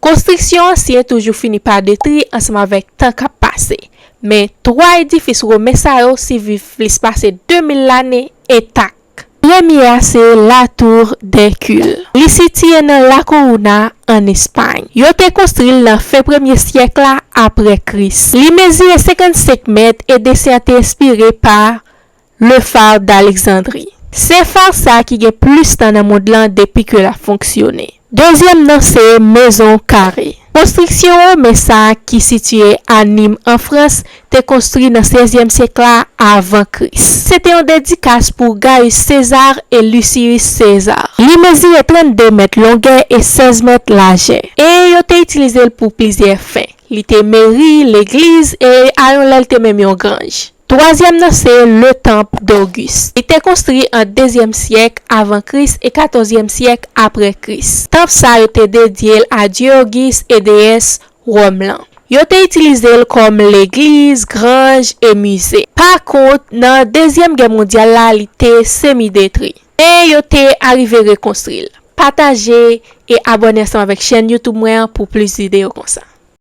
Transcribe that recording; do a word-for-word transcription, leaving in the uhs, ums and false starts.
Konstriksyon ansyen toujou fini pa detri ansanm avèk tan k ap pase, men twa edifis women sa yo siviv plis pase de mil lane entak. Premye a se La Tour d'Hercule. Li sitiye nan La Coruna, ann Espay. Yo te konstri l nan fen premye syèk la apre Kris. Li mezire senkannsenk mèt e desen an te enspire pa Le Phare d'Alexandrie. Se fa sa ki gen plis tan nan mond lan depi ke l ap fonksyone. Dezyèm nan se Maison Carrée. Konstriksyon women sa a ki sitiye a Nîmes, an Frans, te konstri nan sèzyèm syèk la avan Kris. Se te yon dedikas pou Gaius Caesar e Lucius Caesar. Li mezire trannde mèt longè e sèz mèt lajè, e yo te itilize l pou plizyè fen. Li te meri, legliz, e a yon lè l te menm yon granj. Twazyèm nan se Le Temple d'Auguste. Li te konstri an dezyèm syèk avan Kris e katòzyèm syèk apre Kris. Tanp sa yo te dedye l a dye Ogis e deyès Wòm lan. Yo te itilize l kòm legliz, granj e mize. Pa kont, nan Dezyèm Gè Mondyal la, li te semi detwi. Men yo te arive rekonstri l. Pataje e abòne ansanm avèk chèn YouTube mwen an pou plis videyo konsa.